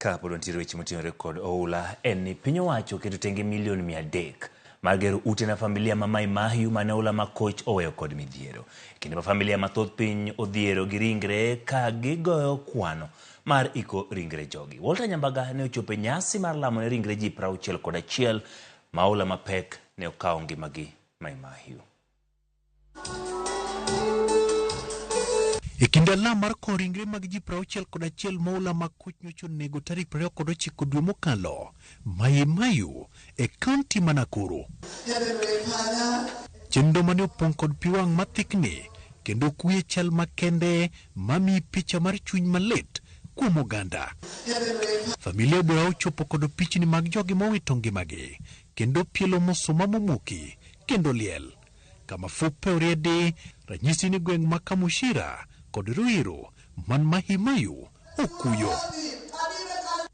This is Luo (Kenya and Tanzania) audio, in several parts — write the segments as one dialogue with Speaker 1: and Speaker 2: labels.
Speaker 1: Ka pod wantiere weche moting'ore kod oula en ni piny owacho oketo tenge milion 300 mar gero ute na familia ma Mai Mahiu mane oula ma koch oweyo kod midhiero. Kinde ma familia mathoth piny odhiero gi ringre ka gigoyo kwano mar iko ringre jogi. Walter Nyambaga ne ochopo e nyasi mar lamo ne ringre ji 61 ma oula mapek ne okawo ngimagi Mai Mahiu.
Speaker 2: E kinde alam mar kowo ringre mag ji 61 moula mag kuch nyocha onego tarik 29 dwe mokalo Mai Mahiu e kaunti ma Nakuru. Chenro mane opong' kod pi wang' mathikni kendo kuye chal makende mamiyi picha mar chuny malit kuom oganda. Familia bura ochopo kod pichni mag jogi mowito ngimagi kendo pielo musuma momuki kendo liel. Kama fupe oriedi ranyisi ni gweng' ma Kamushira kod Ruiru man Mahimayu okuyo.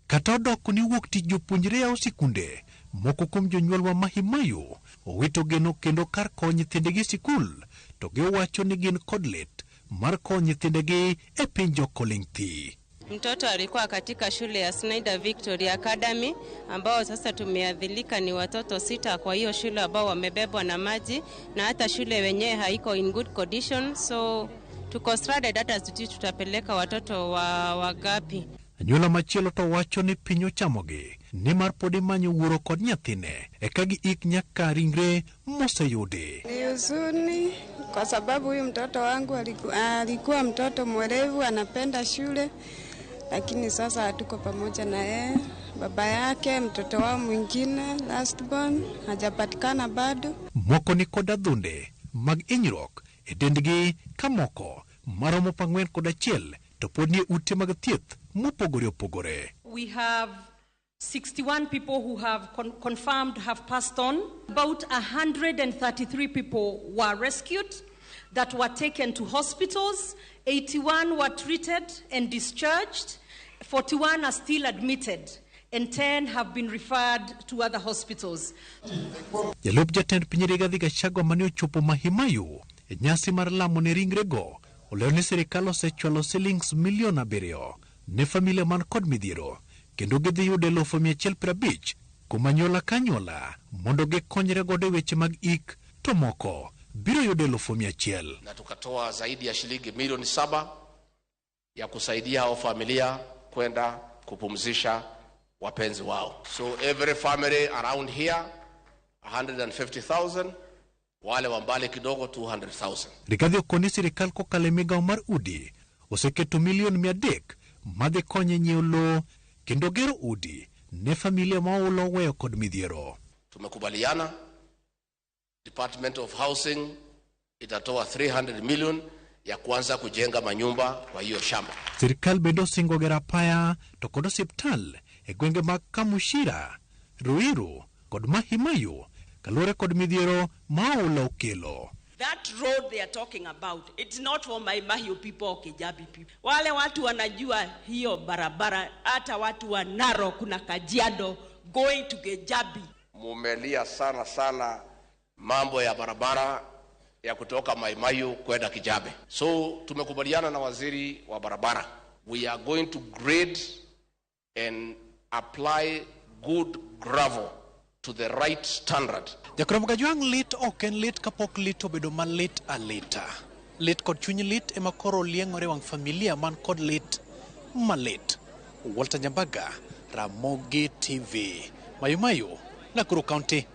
Speaker 2: Kata odoko ni wuok tich jopuonjre yawo sikunde, moko kuom jonyuol ma Mahimayu owito geno kendo kar kowo nyithindgi e sikul to giwacho ni gin kod lit mar kowo nyithindegi e piny jokoling' thi.
Speaker 3: Mtoto alikuwa katika shule ya Snyder Victory Academy ambao sasa tumeadhilika ni watoto sita kwa hiyo shule ambao wamebebwa na maji na hata shule wenyewe haiko in good condition, so tuko stranded, hata sijui tutapeleka watoto wa wagapi.
Speaker 2: Anyuola machielo to wacho ni piny ochamogi nimar pod imanyo wuoro kod nyathine eka giik nyaka ringre moseyudi.
Speaker 4: Ni huzuni kwa sababu huyu mtoto wangu alikuwa mtoto mwerevu, anapenda shule, lakini sasa hatuko pamoja na yeye. Baba yake mtoto wao mwingine last born hajapatikana bado.
Speaker 2: Moko ni kod adhonde mag hinyruok e dendgi ka moko maromo 41 to pod nie ute mag thieth mopogore opogore.
Speaker 5: We have 61 people who have confirmed have passed on. About 133 people were rescued that were taken to hospitals. 81 were treated and discharged. 41 are still admitted and 10 have been referred to other hospitals.
Speaker 2: Jalup jatend piny Rigathi Gachagua mane ochopo Mahimayu e nyasi mar lamo ne ringrego olero ni sirikal osechwalo silings milion 7 ne familia man kod midhiero kendo gidhi yudo 150,000 kuom anyuola ka anyuola mondo gikonyre godo e weche mag ik to moko biro yudo 100,000.
Speaker 6: Na tukatoa zaidi ya shilingi milioni 7 ya kusaidia hao familia kwenda kupumzisha wapenzi wao. So every family around here 150,000, wale wa mbali kidogo 200,000.
Speaker 2: Rigathi okoni sirikal kokalo e migawo mar udi oseketo milion 300 madhi konye nyiewo lowo kendo gero udi ne familia ma oula oweyo kod midhiero.
Speaker 6: Tumekubaliana Department of Housing itatoa 300 million ya kuanza kujenga manyumba kwa hiyo shamba.
Speaker 2: Sirikal bende osingo gero apaya to kod osiptal e gwenge mag Kamushira, Ruiru kod Mahimayu kaluwore kod midhiero ma oula okelo.
Speaker 7: That road they are talking about, it's not for Mai Mahiu people or Kijabi people. Wale watu wanajua hiyo barabara, hata watu wa Narok na Kajiado going to Kijabi.
Speaker 6: Mumelia sana sana mambo ya barabara ya kutoka Mai Mahiu kwenda Kijabe. So tumekubaliana na waziri wa barabara. We are going to grade and apply good gravel to the right standard.
Speaker 2: Jakromo Kajwang' lit ok en lit kapok lit obedo malit alita. Lit kod chuny lit ema koro lieng'ore wang' familia man kod lit malit. Walter Nyambaga, Ramogi TV, Mayumayu, Nakuru County.